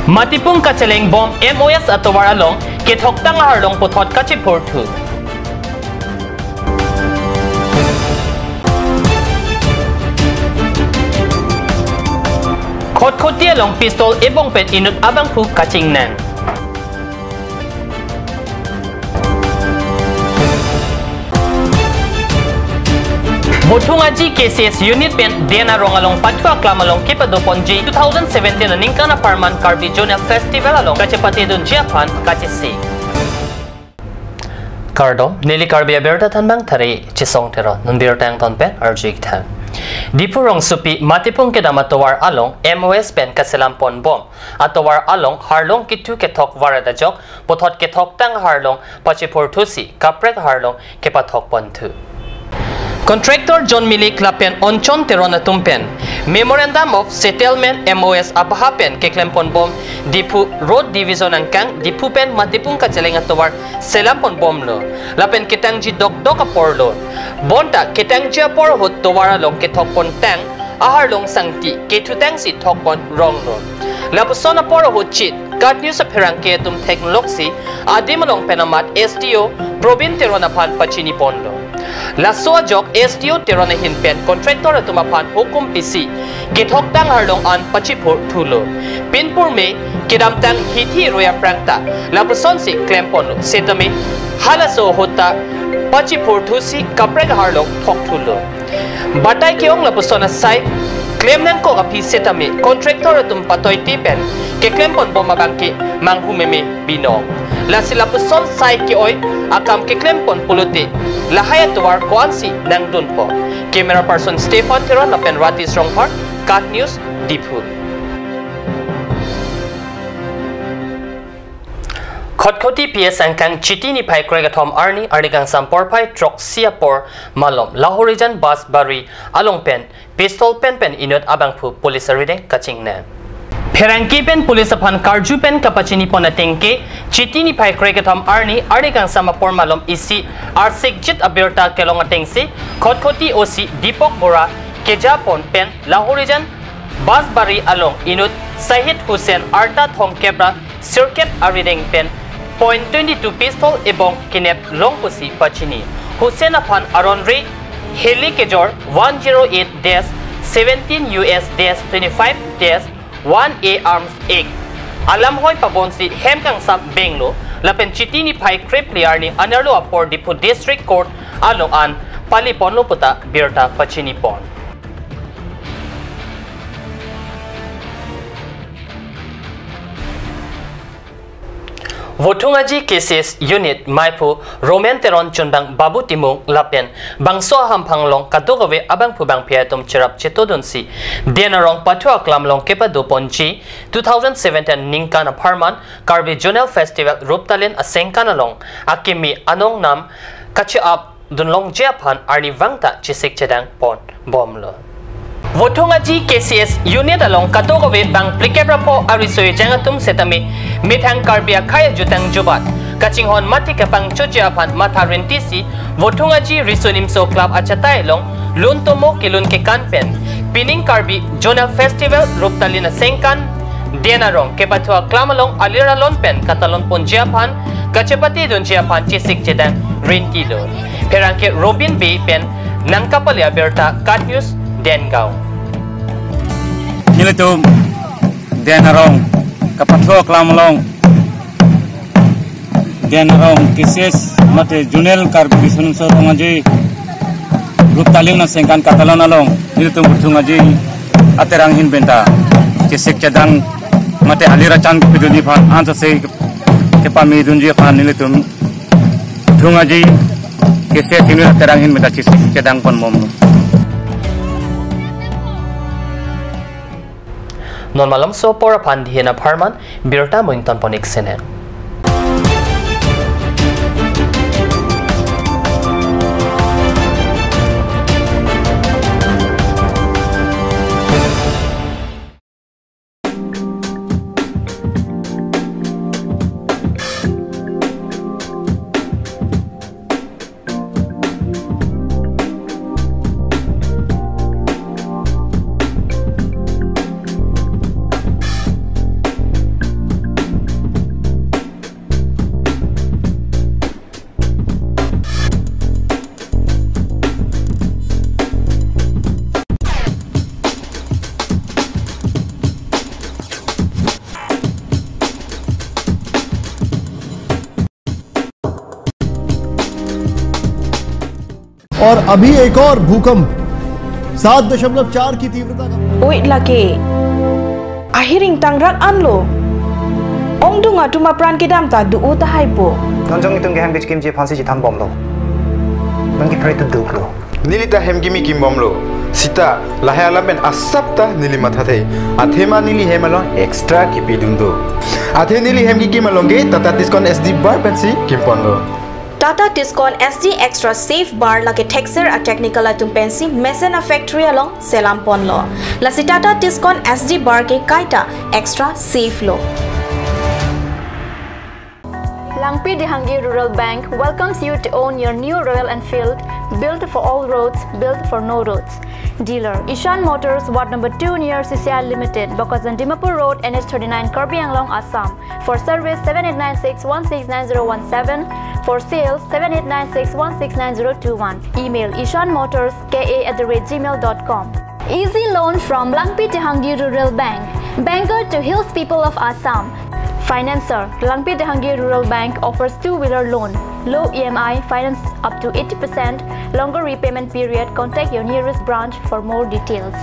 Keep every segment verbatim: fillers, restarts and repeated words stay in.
Matipung kachelengbom M O S atovar along kethoktang aharlong puthot kachephurthu. Khatkhati along pistol ebong pen inut abangphu kachingnang. Vothung Aji K C S unit pen Den Arong along pathu aklam along kepadoponji two thousand seventeen aningkan apharman Karbi Zonal Festival along kachepatedunji aphan kachesik. Kardom, neli Karbi Abirta Thanbang Thari Chisong Teron, non birta angton pen arju-ik tha. Diphu rongsopi Matipung kedam atovar along M O S pen kaselamponbom atovar along harlong kethu kethok varat ajok puthot kethoktang aharlong pachephurthusi kaprek aharlong kepathokponthu. Contractor John Milik lapen Onchon Teron atum pen Memorandum of Settlement M O S abha pen keklemponbom Diphu Road Division angkang Diphu pen Matipung kacheleng atovar selamponbomlo. Lapen ketangji dokdok aporlo. Bonta ketangji apor ahut tovar along kethokpontang aharlong sangti kethutangsi thokpon ronglo. Lapuson apor ahut chit KAT News apherangke atum theklongsi adim along pen amat S D O Probin Teron aphan pachiniponlo. Laso ajok S D O Teron ahin pen contractor atum aphan hukum pisi kethoktang aharlong an pachephurthulo. Pinpurme kedamtang hithi rui aphrang ta lapusonsi klemponlo. Setame halaso ahut ta pachephurthusi kaprek aharlong thokthulo. Batai ke-ong lapuson asai klemnangkok aphi setame contractor atum patoiti pen keklemponbom abangke manghumeme binong. Lasi lapuson sai ke-oi akam keklempon pulote lahai atovar ko-ansi nangdunpo. Camera person Stephen Teron lapen Ratish Rongphar, KAT News, Diphu. Khatkhati P S angkang Chiti niphai krekethom arni, arni kangsam porphai throksi apor malom Lahorijan Basbari along pen pistol pen pen inut abangphu police arideng kachingnang. Pherangke pen police aphan karju pen kapachinipon atengke, Chiti niphai krekethom arni, arni kangsam apor malom isi arsikjit abirta kelong atengsi, Khatkhati O C Deepak Bora kejapon pen Lahorijan Basbari along inut Sahid Hussain arta thomkep ra sirkep arideng pen point twenty-two pistol ebong kenep long pusi pachini. Hussain aphan aron re heli kejor one zero eight dash seventeen U S dash twenty-five dash one A Arms Act alam hoi pabonsi hem kangsam benglo lapen Chiti niphai krephli arni anerlo apor Diphu District Court along an paliponlo puta birta pachinipon. Vothung Aji K C S unit maiphu Roman Teron chunbang Babu Timung lapen bangso ahamphang along kadokave abangphu bangphi atum cherap chetodunsi Den Arong pathu aklam along kepadoponji two thousand seventeen ningkan apharman Karbi Zonal Festival Ruptalin asengkan along akimi anong nam kache-ap dunlongji aphan arnivang ta chesik chedangponbomlo. Vothung Aji K C S unit along kadokave bang phlikep ra pho ariso ejang atum setame methang Karbi akhei ajutang jubat kachinghon mate kapangchotji aphan matha rintisi Vothung Aji Riso Nimso Club achatai along lun tomo kelun kekan pen pining Karbi Zonal Festival Ruptalin asengkan Den Arong kepathu aklam along alir alon pen katalonponji aphan kachepatedunji aphan chesik chedang rintilo. Pherangke Robin Bey pen nangkapale abirta, KAT News, Dengaon. Nelitum Den Arong kapathu aklam along, Den Arong K C S mate Zonal Karbi Riso Nimso Rong Aji Ruptalin asengkan katalon along nelitum Vothung Aji aterang ahin pen ta chesik chedang mate alir achang kepidunji aphan ansose kepamedunji aphan nelitum Vothung Aji K C S unit aterang ahin pen ta chesik chedangponbomlo. Non malomso apor aphan dihen apharman birta mo ingtonpon-ik sene. और अभी एक और भूकंप सात दशमलव चार की तीव्रता का। Oi lake, ahiring tangrak anlo. Ongdung atum apran kedam ta do-o tahai po. Non jong itum ke hem kechikimji aphansi chethan bomlo. Non ke pray to do lo. Neli ta hem kimi kim bomlo. Sita lahai alam pen asap ta neli mathathe. Athema neli hem along extra kipidun do. Athe neli hem kikim along ke Tata Tiscon S D bar pensi kimponlo. Tata Tiscon S D Extra Safe Bar lake thekser a-technical atum pensi mesen a-factory along selam ponlo. Lasi Tata Tiscon S D bar ke kaita extra safe lo. Langpi Dehangi Rural Bank welcomes you to own your new Royal Enfield, built for all roads, built for no roads. Dealer, Ishan Motors, Ward number two near C C I Limited, Bokajan Dimapur Road, N H thirty-nine, Karbi Anglong, Assam. For service, seven eight nine six one six nine zero one seven. For sales, seven eight nine six one six nine zero two one. Email ishan motors K A at the rate gmail dot com. Easy loan from Langpi Dehangi Rural Bank. Banker to hills people of Assam. Financer, Langpi Dehangi Rural Bank offers two-wheeler loan, low E M I, finance up to eighty percent, longer repayment period. Contact your nearest branch for more details.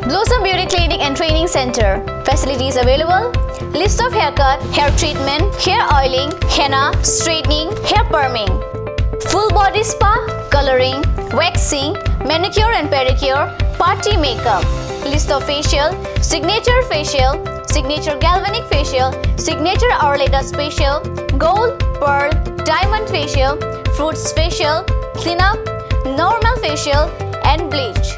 Blossom Beauty Clinic and Training Center. Facilities available: list of haircut, hair treatment, hair oiling, henna, straightening, hair perming, full body spa, coloring, waxing, manicure and pedicure, party makeup, list of facial, signature facial, signature galvanic facial, signature Ayurveda facial, gold, pearl, diamond facial, fruits facial, cleanup, normal facial and bleach.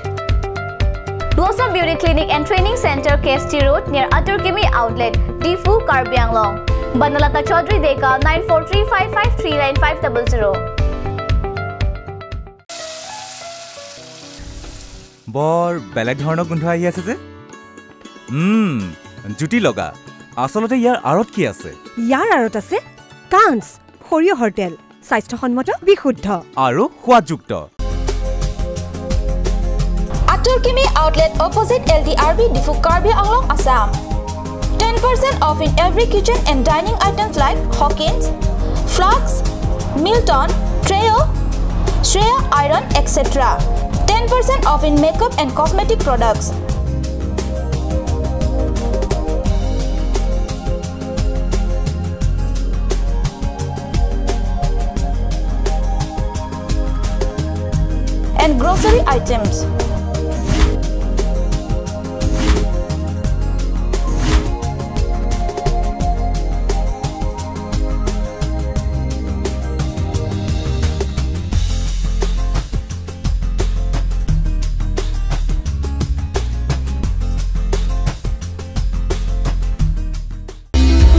Blossom Beauty Clinic and Training Center, K S T Road, near Atur Kimi Outlet, Diphu, Karbi Anglong. Banalata Chaudhary Deka, nine four three five five three nine five double zero. বৰ বেলেগ ধৰণৰ গোন্ধ আহি আছে যে। উম, জুতি লগা। আচলতে ইয়াৰ আঁৰত কি আছে? ইয়াৰ আঁৰত আছে কাঞ্চ সৰিয়হৰ তেল, স্বাস্থ্যসন্মত, বিশুদ্ধ আৰু সোৱাদযুক্ত। Atur Kimi Outlet, opposite L D R B, Diphu, Karbi Anglong, Assam. Ten percent off in every kitchen and dining items like Hawkins, flasks, Milton, Trio, Shreya Iron, et cetera. Ten percent off in makeup and cosmetic products. And grocery items.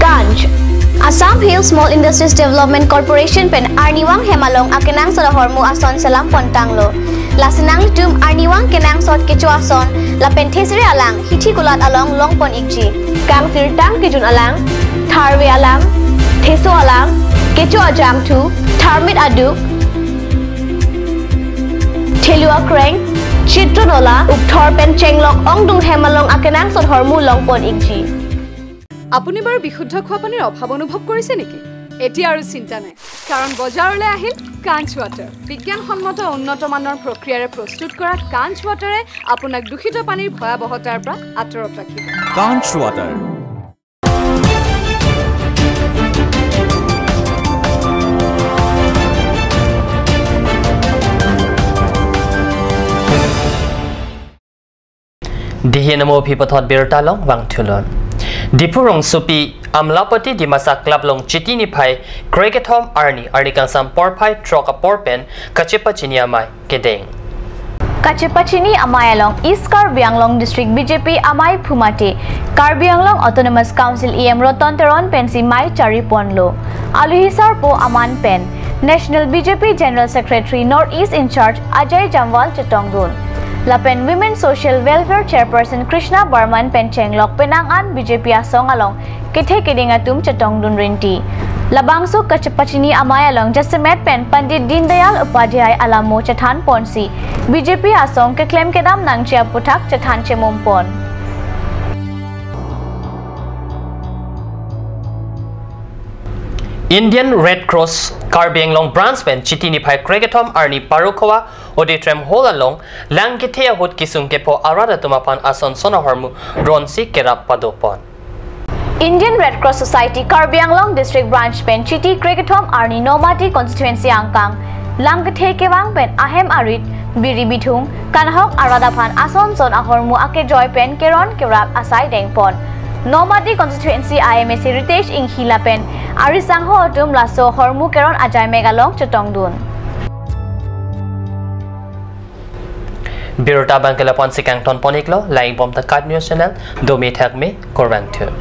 Kanch, Assam Hill Small Industries Development Corporation pen arnivang hem along akenangsot ahormu ason selam pontanglo. Lasi nanglitum arnivang kenangsot kecho ason lapen thesere alang hithi kulat along longpon ikji. Kangsirtang kejun alang, tharve alang, theso alang, kecho ajangthu, tharmit aduk, thelu akreng, chitro nola, ukthor pen chenglok ongdung hem along akenangsot ahormu longpon ikji. আপুনি বাৰু বিশুদ্ধ খোৱা পানীৰ অভাৱ অনুভৱ কৰিছে নেকি? এতিয়া আৰু চিন্তা নাই, কাৰণ বজাৰলৈ আহিল কাঞ্চ ৱাটাৰ। বিজ্ঞানসন্মত উন্নত মানৰ প্ৰক্ৰিয়াৰে প্ৰস্তুত কৰা কাঞ্চ ৱাটাৰে আপোনাক দূষিত পানীৰ ভয়াৱহতাৰ পৰা আঁতৰত ৰাখিব। কাঞ্চ water. Dihi namo aphi pathot birta along vangthulo. Diphu rongsopi Amlapati Dimasa Club along Chiti niphai krekethom arni, arni kangsam porphai throk apor pen kachepachini amei kedeng. Kachepachini amei along East Karbi Anglong District B J P amei phumate Karbi Anglong Autonomous Council E M Roton Teron pensi mei chariponlo. Aluhi sarpo aman pen National B J P General Secretary North East in charge Ajay Jamwal chetongdun. Lapen Women Social Welfare Chairperson Krishna Barman pen chenglok penang an B J P asong along kethe keding atum chetongdun rinti. Labangso kachepachini amei along jasemet pen Pandit Deendayal Upadhyay alamo chethan ponsi B J P asong keklem kedam nangji aputhak chethan chemum pon. Indian Red Cross Karbi Anglong Branch pen Chiti niphai krekethom arni Parokhowa Auditorium Hall along lang kethe ahut kesung kepho arat atum aphan ason son ahormu ronsi kerap padopon. Indian Red Cross Society Karbi Anglong District Branch pen Chiti krekethom arni Nomati Constituency angkang lang kethe kevang pen ahem arit, biri bithung, kanhok arat aphan ason son ahormu akejoi pen keron kerap asai dengpon. Nomati Constituency I M A C Ritesh Enghi lapen arisangho atum laso hormu keron ajaimek along chetongdun. Birta abang ke lapu-an si kangton pon-iklo, lang-ik bom ta KAT News Channel, domi thakmi, kurvangthu.